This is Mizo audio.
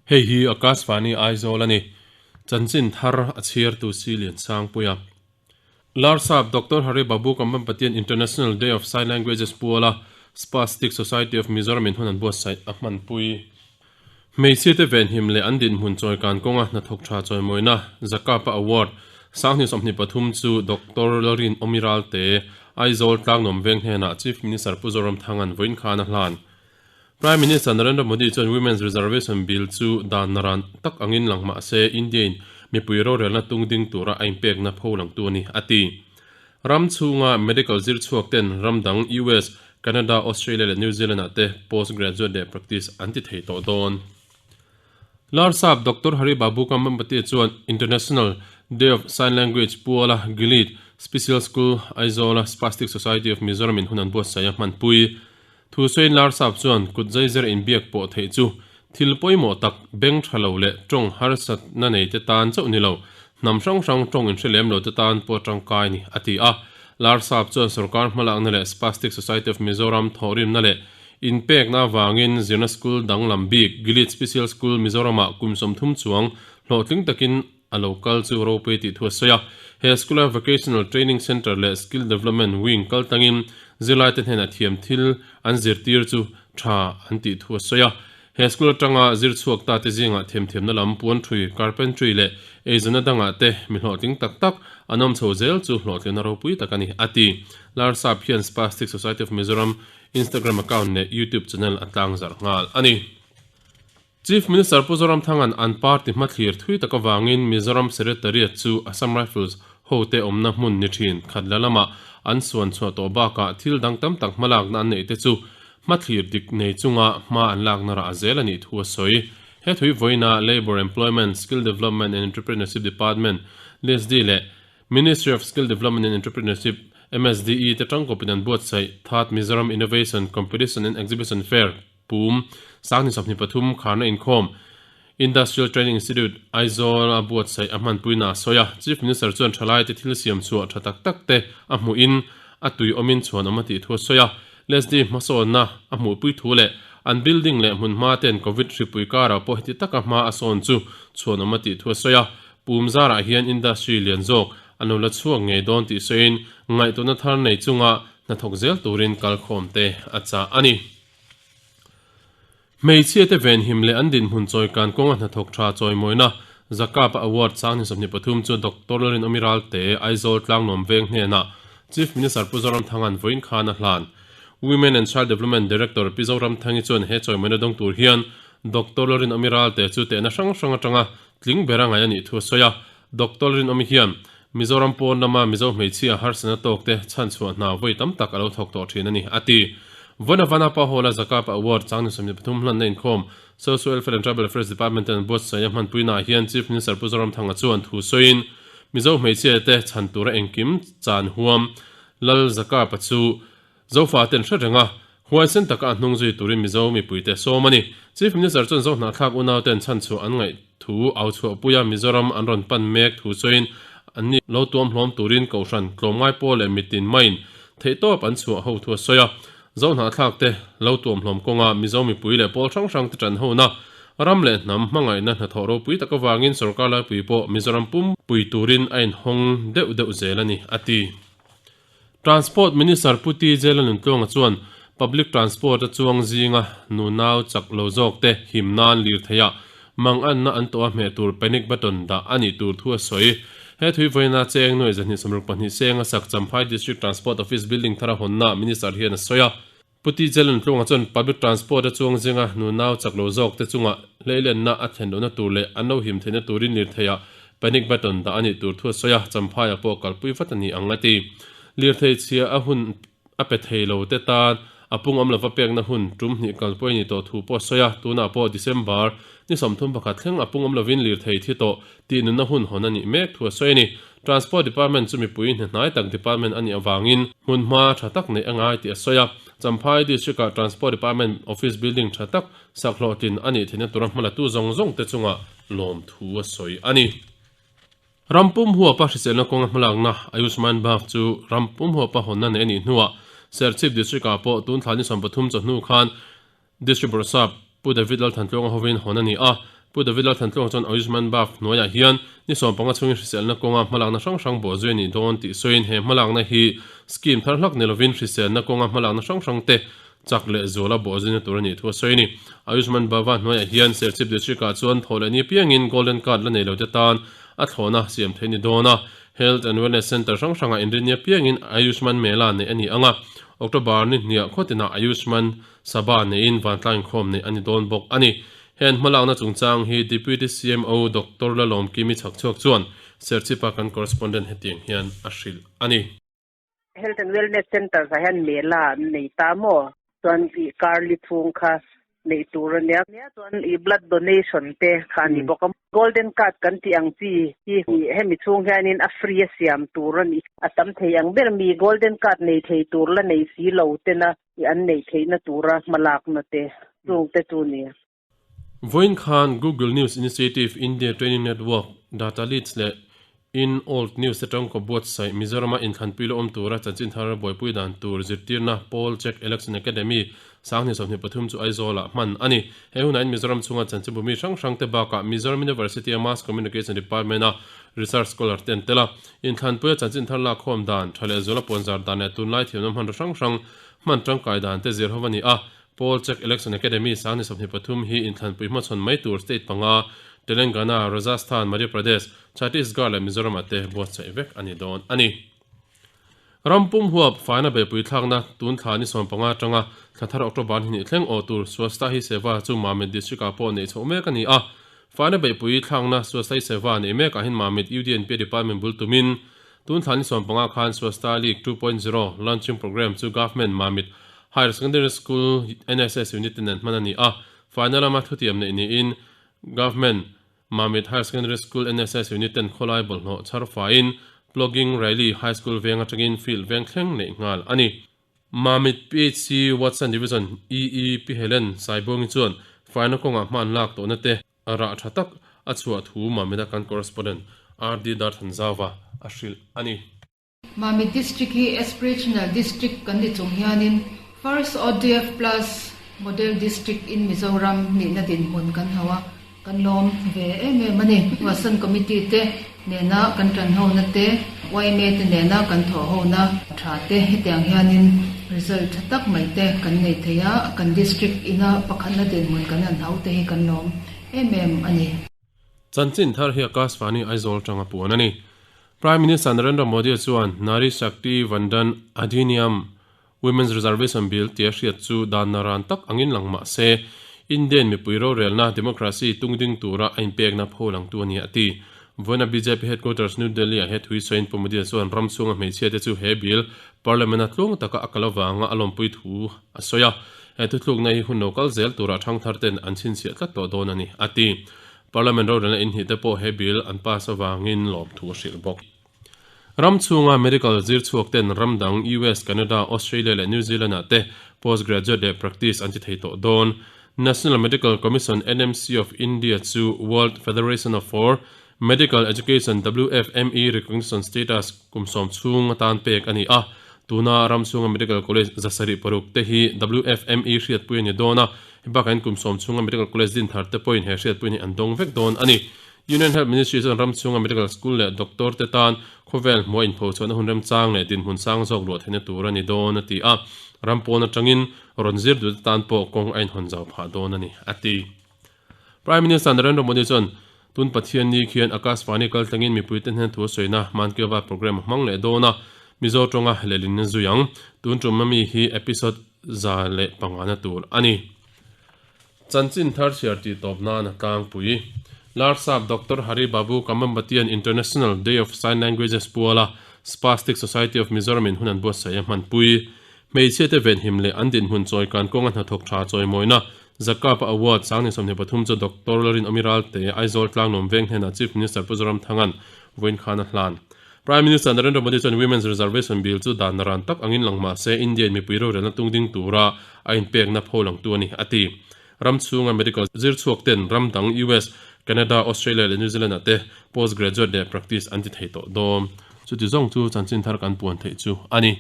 Hei hi Akashvani Aizawl a ni. Chanchin thar a chhiartu si Liansangpuia. Larsap Doctor Hari Babu Kambhampatian International Day of Sign Languages puala Spastic Society of Mizoram in hun an buatsaih a hmanpui. Hmeichhia te venhim leh an dinhmun chawikan kawnga hnathawk tha chawimawina Zakapa Award Sanghnih 23 chu Doctor Lalrin Omiral te Aizawl Tlangnuam Veng hnenah Chief Minister Pu Zoramthanga'n vawiin khan a hlan. Prime Minister Narendra Modi chuan Women's Reservation Bill chu dan naran tak angin lang mah se India-in mipui rorelna tung ding tura a inpekna pho langtu a ni, a ti. Ram chhunga medical zir chhuak ten ram dang US, Canada, Australia leh New Zealand ah te post graduate leh practice an ti thei tawh dawn. Larsap Doctor Hari Babu Kambhampati chuan International Day of Sign Language puala Gilead Special School, Aizawl-a Spastic Society of Mizoram in hun an buatsaih a hmanpui. Thu sawiin Larsap chuan kut zaizer inbiak pawh theih chu thil pawimawh tak, beng tha lo leh tawng harsatna nei te tan chauh ni lo, hnam hrang hrang tawng inhre lem lo te tan pawh tangkai ni, a ti a. Larsap chuan sorkar hmalakna leh Spastic Society of Mizoram thawhrimna leh inpekna avangin zirna school danglam bik Gilead Special School Mizoramah kum 30 chuang hlawhtling takin a lo kal chu ropui tih thu a sawi a. He school-a Vocational Training Centre leh Skill Development Wing kal tlangin zirlaite hnenah thiam thil an zirtir chu tha an tih thu a sawi a. He school atanga zir chhuak ta te zingah themthiamna lam puanthui, carpentry leh eizawnna dangah te mi hlawhtling tak tak an awm chho zel chu hlawhtlinna ropui tak a ni, a ti. Larsap hian Spastic Society of Mizoram Instagram account leh YouTube channel a tlangzarh nghal a ni. Chief Minister Pu Zoramthanga'n an party hmathlir thui tak avangin Mizoram Secretariat chu Assam Rifles hote awmna hmun ni thin khat la lamah an suan chhuah tawh bakah thil dang tam tak hmalakna an neih te chu hmathlir dik nei chunga hma an lakna rah zel a nih thu a sawi. He thui vawiina Labour, Employment, Skill Development and Entrepreneurship Department, LESDE, leh Ministry of Skill Development and Entrepreneurship, MSDE, te tangkawpin an buatsaih Third Mizoram Innovation Competition and Exhibition Fair, Pum, Sangni 23 kharna inkhawm, Industrial Training Institute, Aizawl a buatsaih a hmanpuina a sawi a. Chief Minister chuan thalaite thil siam chhuah tha tak tak te a hmuhin a tui awmin chhuan awm a tih thu a sawi a. LSD hmasawnna a hmuhpui thu leh an building leh hmunhma ten Covid hripui karah pawh heti taka hma a sawn chu chhuan awm a tih thu a sawi a. Pum zarah hian industry lian zawk an lo la chhuak ngei dawn tih sawiin ngaihtuahna thar nei chunga hnathawk zel turin kalkhawm te a chah a ni. Hmeichhia te venhim leh an dinhmun chawikan kawnga hnathawk tha chawimawina Zakapa Award Sanghnih 23 chu Doctor Lalrin Omiral te Aizawl Tlangnuam Veng hnenah Chief Minister Pu Zoramthanga'n vawiin khan a hlan. Women and Child Development Director Pi Zoramthangi chuan he chawimawina dawng tur hian Doctor Lalrin Omiral te chu tehna hrang hrang atanga tling ber a ngaih a nih thu a sawi a. Doctor Rinawmi hian Mizoram pawn lama Mizo hmeichhia harsatna tawk te chhanchhuah hna vawi tam tak a lo thawk tawh thin a ni, a ti. Vawiin Avana Pa Hall-a Zakapa Award chang ni 23 hlanna inkhawm Social Welfare and Tribal Affairs Department ten an buatsaih a hmanpuinaah hian Chief Minister Pu Zoramthanga chuan thu sawiin Mizo hmeichhia te chhan tura engkim chan huam Lal Zakapa chu Zofa ten hre reng a, huaisen taka a hnung zui turin Mizo mipuite sawm a ni. Chief Minister chuan Zohnahthlak unau ten chhanchhuah an ngaih thu au chhuahpuia Mizoram an rawn pan mek thu sawiin anni lo tuam hlawm turin Kohhran tlawmngai pawl leh mitin maiin theihtawp an chhuah ho thu a sawi a. Zohnahthlak te lo tuam hlawm kawnga Mizo mipui leh pawl hrang hrang te ṭan hona ram leh hnam hmangaihna hnathawh ropui tak avangin sorkar laipui pawh Mizoram pum pui turin a inhawng deuh deuh zel a ni, a ti. Transport Minister Pu TJ Lalnuntluanga chuan Public Transport a chuang zinga nunau chak lo zawk te him nan lirtheiah manganna an tawh a hmeh tur panic button dah a nih tur thu a sawi. He thui vawiina cheng nuai 262 seng a sak Champhai District Transport Office building thar a hawnna Minister hian a sawi a. Pu TJ Lalnuntluanga chuan Public Transport a chuang zinga nunau chak lo zawk te chunga hleilenna a thlen lohna tur leh an lo him theihna turin lirtheiah panic button dah a nih tur thu a sawi a, Champhaiah pawh kalpui vat a ni ang a ti. Lirthei chhia a hun a pe thei lo te tan a pung awm lova pekna hun tum hnih kalpui a ni tawh thu pawh a sawi a, tunah pawh December ni 31 thleng a pung awm lovin lirthei thi tawh tih nunna hun hawn a nih mek thu a sawi a ni. Transport Department chu mipui hnehnai tak department a nih avangin hmunhma tha tak neih a ngai tih a sawi a. Champhai District-ah Transport Department Office Building tha tak sak hlawhtlin a nih theihna tura hmalatu zawng zawng te chungah lawmthu a sawi a ni. Rampum huapa hriselna kawnga hmalakna Ayushman Bhav chu rampum huapa hawnna neih a nih hnuah Serchhip District-ah pawh tun thla ni 13 chawhnu khan District Bawrhsap Pu David Lalthantluanga hovin hawn a ni a. Pu David Lalthantluanga chuan Ayushman Bhav hnuaiah hian ni 15 chhungin hriselna kawnga hmalakna hrang hrang bawhzui a nih dawn tih sawiin he hmalakna hi scheme thar hlak ni lovin hriselna kawnga hmalakna hrang hrang te chak leh zuala bawhzuina tur a nih thu a sawi a ni. Ayushman Bhava hnuaiah hian Serchhip District ah chuan thaw leh ni apiangin Golden Card la nei lo te tan a thlawhna siam theih a ni dawn a. Health and Wellness Centre hrang hrangah inrinni apiangin Ayushman Mela neih a ni ang a, October ni hniah khawtinah Ayushman Sabha neiin vantlang inkhawm neih a ni dawn bawk a ni. Heng hmalakna chungchang hi Deputy CMO Doctor Lalawmkimi Chhakchhuak chuan Serchhipa kan correspondent hetiang hian a hrilh a ni. Health and Wellness Centres ah hian mela an nei ta maw? Chuan ih kar li chhung kha neih tur a nia. Nia chuan ih blood donation te kha a ni bawk a. Golden card kan tih ang chi hi ih hemi chhung hianin a free a siam tur a ni. A tam thei ang ber mi golden card nei thei tur la nei si lo tena ih an neih theihna tura hmalakna te chung te chu ni. Vawiin khan Google News Initiative, India Training Network, Data Leads leh In Old News te tangkaw buatsaih Mizorama inthlanpui la awm tura chanchin thar buaipui dan tur zirtirna Poll Check Election Academy 2023 chu Aizawlah hman a ni. He hunah hian Mizoram chhunga chanchinbu mi hrang hrang te bakah Mizoram University-a Mass Communication Department-a Research Scholar te an tel a. Inthlanpuia chanchin thar lakkhawm dan, tha leh zuala puanzar dan leh tunlai thiamna hmanraw hrang hrang hman tangkai dan te zir ho a ni a. Poll Check Election Academy 2023 hi inthlanpui hmachhawn mai tur state panga, Telangana, Rajasthan, Madhya Pradesh, Chhattisgarh leh Mizoram-ah te buatsaih vek a ni dawn a ni. Ram pum huap faina beihpui thlakna tun thla ni 15 atanga thla thar October ni hnih thleng awh tur Swachhta Hi Seva chu Mamit District-ah pawh neih chhoh mek a ni a. Faina beihpui thlakna Swachhta Hi Seva neih mekah hian Mamit UDNP Department bul tumin tun thla ni 15 khan Swachhta League 2.0 launching programme chu Government Mamit Higher Secondary School NSS Unit te nen hman a ni a. Faina lama thutiam neih niin Government Mamit Higher Secondary School NSS Unit ten khawlai bawlhhlawh chhar faiin Plogging Rally High School veng atangin field veng thleng neih nghal a ni. Mamit PHC Watson Division EE Pi Helen Saibuangi chuan faina kawngah hman lak tawhna te a rah tha tak a chhuah thu Mamit-a kan correspondent RD Darthanzauva a hrilh a ni. Mamit District hi Aspirational District kan ni chung hianin First ODF Plus Model District in Mizoram nihna dinhmun kan hauh a, kan lawm ve em em a ni. Huasan Committee te nena kan tan hona te, yma te nena kan thawh hona tha te hetiang hianin result tha tak mai te kan nei thei a, kan District ina pakhatna dinhmun kan han hauh te hi kan lawm em em a ni. Chanchin thar hi Akashvani Aizawl tanga puan a ni. Prime Minister Narendra Modi chuan Nari Shakti Vandan Adhiniyam, Women's Reservation Bill, tia hriat chu dan naran tak angin lang mah se, Indian mipui rorelna, democracy, tung ding tura a inpekna pho langtu a ni a ti. Vawiina bjp headquarters New Delhi-ah he thui sawiin Pu Modi chuan ram chhunga hmeichhia te chu he bill Parliament-a tluang taka a kal avanga a lawmpui thu a sawi a, he thuthlukna hi hun lo kal zel tura thangthar ten an chhinchhiah tlat tawh dawn a ni a ti. Parliament rorelna inhnih te pawh he bill an pass avangin lawmthu a hrilh bawk. Ram chhunga medical zir chhuak ten ram dang US, Canada, Australia leh New Zealand ah te postgraduate leh practice an ti thei tawh dawn. National Medical Commission, NMC, of India chu World Federation of for Medical Education, WFME, recognition status kum sawm chhung atan pek a ni a. Tuna ram chhunga medical college 706 te hi WFME hriatpui a ni dawn a. Hei bakah hian kum sawm chhunga medical college din thar te pawhin he hriatpui hi an dawng vek dawn a ni. Union Health Ministry chuan ram chhunga medical school leh doctor te tan khawvel hmuah inphochhuahna hun remchang leh dinhmun sang zawk luah theihna tur a ni dawn a ti a, ram pawn atangin rawn zir duhte tan pawh kawng a inhawn zau phah dawn a ni, a ti. Prime Minister Narendra Modi chuan tun Pathianni khian Akashvani kaltlangin mipuite hnen thu a sawina Mann Ki Baat programme a hmang leh dawn a, Mizo tawnga lehlin a zui ang. Tun tum ami hi episode 105 na tur a ni. Chanchin thar chhiar tih tawp nan a tlangpui. Larsap Doctor Hari Babu Kamambatian International Day of Sign Languages puala Spastic Society of Mizoram in hun an buatsaih a hmanpui. Hmeichhia te venhim leh an dinhmun chawikan kawnga hnathawk tha chawimawina Zakapa Award 2023 chu Doctor Lalrin Awmi Ralte, Aizawl Tlangnuam Veng hnenah Chief Minister Pu Zoramthanga'n vawiin khan a hlan. Prime Minister Narendra Modi chuan Women's Reservation Bill chu dan ran tak angin lang mah se India-in mipui rorelna tung ding tura a inpekna pho langtu a ni, a ti. Ram chhunga medical zir chhuak ten ram dang US, Canada, Australia leh New Zealand-ah te postgraduate leh practice an ti thei tawh dawn. Chuti zawng chu chanchin thar kan puan theih chu a ni.